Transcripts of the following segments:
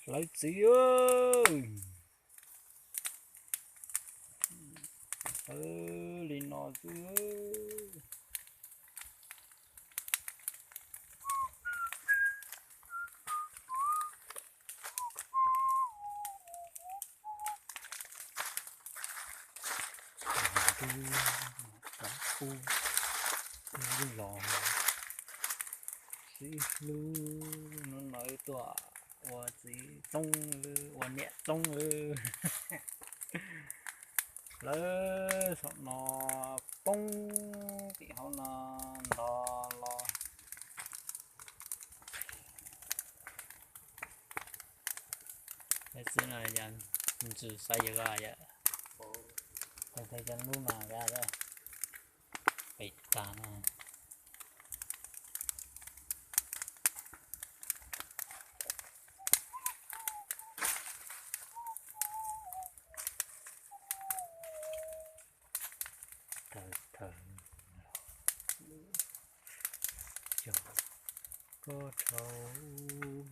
Lawv txiv, lawv li no xwb. Tub, tub los sib hlub, hnub no wb tuaj ua txiv txoob, ua niam txoob. Lawv saum no poob tim hauv no ntog los. Xwb no yog ntsws xav yog yom, tag cov lub no pem tag no. Thawm thawm cog koj dhau.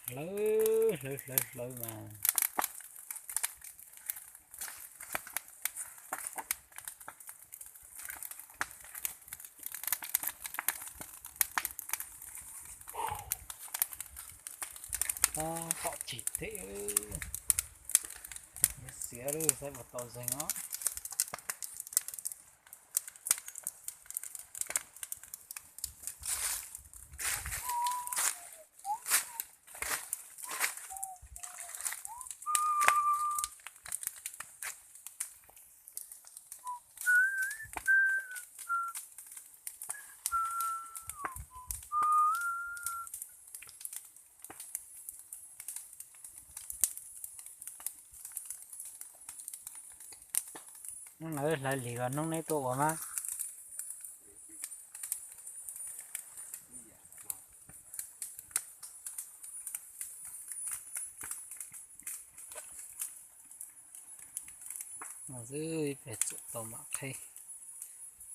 Hlawv hlawv hlawv hlawv mas. Tom tsis them, xiav lub saib puas tau zeeg os. Hnub no hlawv lig los hnub neb tuaj ua mas. No xwb peb txuam tau mam qhib.